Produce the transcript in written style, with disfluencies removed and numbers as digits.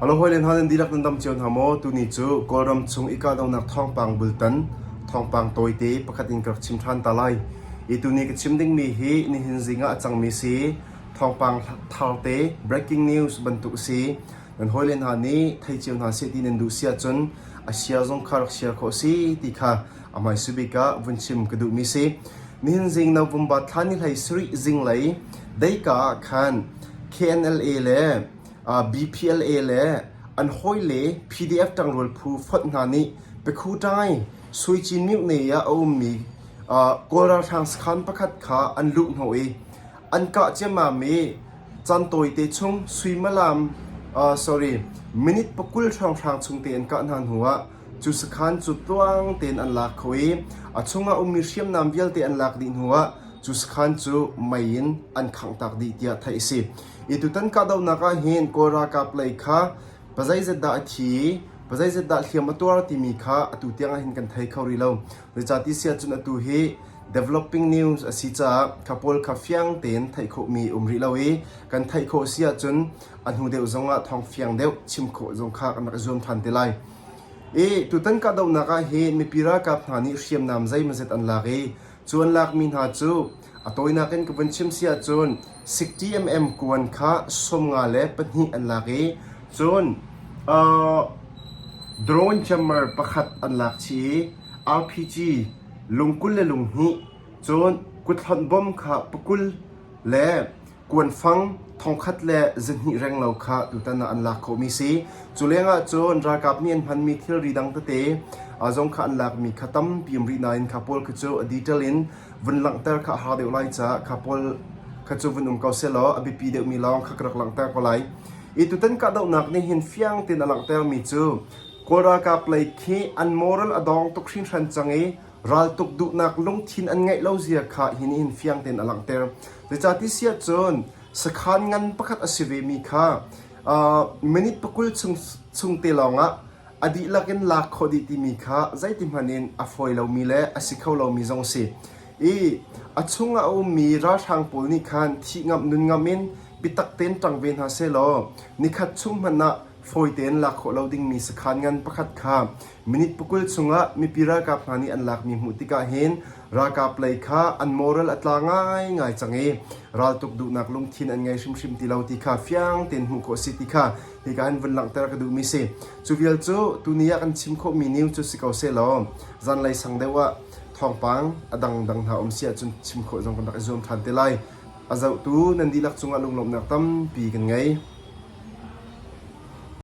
Hello hawile hna nan dihlak nan dam cio hna maw? Tuni cu Kawlram chung i kahdohnak thawngpang bultan thawngpang tawite pakhat in ka rak chim ṭhan ta lai. I tuni ka chim dingmi hi nihin zing ah a cangmi si. Thawngpang tharte breaking news bantuk a si. Nan hawile hna nih thei cio hna seh ti nan duh si ahcun a share zong kha rak share khawh si ti kha a hmaisubik bik ah vun chim ka duhmi si. Nihin zing November thla ni hlei sarih zinglei deika ah khan KNLA le BPLA le an hawile PDF ṭangrual phu fonh hna nih Pakhutai Suicin myone ah a ummi Kawl ralhrang sakhan pakhat kha an luhhnawh i an kah ciammam i caan tawite chung suimilam sorry minute pakul hrawnghrang chung te an kah hna hnuah cu sakhan cu tluang tein an lak kho i a chungah ummi hriamnam vialte an lak dih hnuah cu sakhan cu mei in an khanghtak dih tiah theih a si. I tutan kahdohnak ah hin Kawl ralkap lei kha pazeizat dah a thi i pazeizat dah hliam a tuar timi kha atu tiang ah hin kan thei kho rih lo. Zeicahti siah cun atu hi developing news a si caah kha pawl kha fiang tein theih khawhmi um rih lo i kan theih khawh si ahcun a hnu deuh zong ah thawng fiang deuh chim khawh zong kha kan rak i zuam ṭhan te lai. I tutan kahdohnak ah hin mipi ralkap hna nih hriamnam zeimawzet an lak i cu an lakmi hna cu A tawinak in ka vun chim si ahcun 60mm kuan kha 54 an lak i cun uh, drone jammer pakhat an lak chih i RPG lungkul le lunghnih cun kuthlonh bom kha pakul le kuanfang thongkhat le zahnih renglo kha tutan ah an lak khawhmi si. Cu lengah cun ralkap nih an hmanmi thilri dang tete zong kha an lakmi kha tampi um rih nain kha pawl kha cu a detail in vun langhter kha a har deuh lai caah kha pawl kha cu vun um ko sehlaw a biapi deuhmi lawng kha ka rak langhter ko lai. I tutan kahdohnak nih hin fiang tein a langhtermi cu Kawl ralkap lei khi an moral a dawng tuk hringhran cang i raltuk duhnak lungthin an ngeih lo zia kha hi nih hin fiang tein a langhter. Zeicahti siah cun sakhan ngan pakhat a si vemi kha uh, minute pakul chung, chung te lawngah a dihlak in lak khawh dih timi kha zeitihmanh in a fawi lomi le a si kho lomi zong a si. I a chungah a ummi ralhrang pawl nih khan thih ngamh nun ngamh in biatak tein ṭang ve hna sehlaw nikhat chung hmanh ah fawi tein lak khawh lo dingmi sakhan ngan pakhat kha minute pakul chungah mipi ralkap hna nih an lakmi hmuh tikah hin ralkap lei kha an moral a tla ngaingai cang i raltuk duhnak lungthin an ngei hrimhrim ti lo ti kha fiang tein hmuh khawh a si ti kha hika hin vun langhter ka duhmi si. Cu vial cu tuni ah kan chim khawhmi news cu si ko sehlaw zanlei sang deuh ah thawngpang a dangdang hna um si ahcun chim khawh zong kan rak i zuam ṭhan te lai. A zohtu nan dihlak cungah lunglawmhnak tampi kan ngei.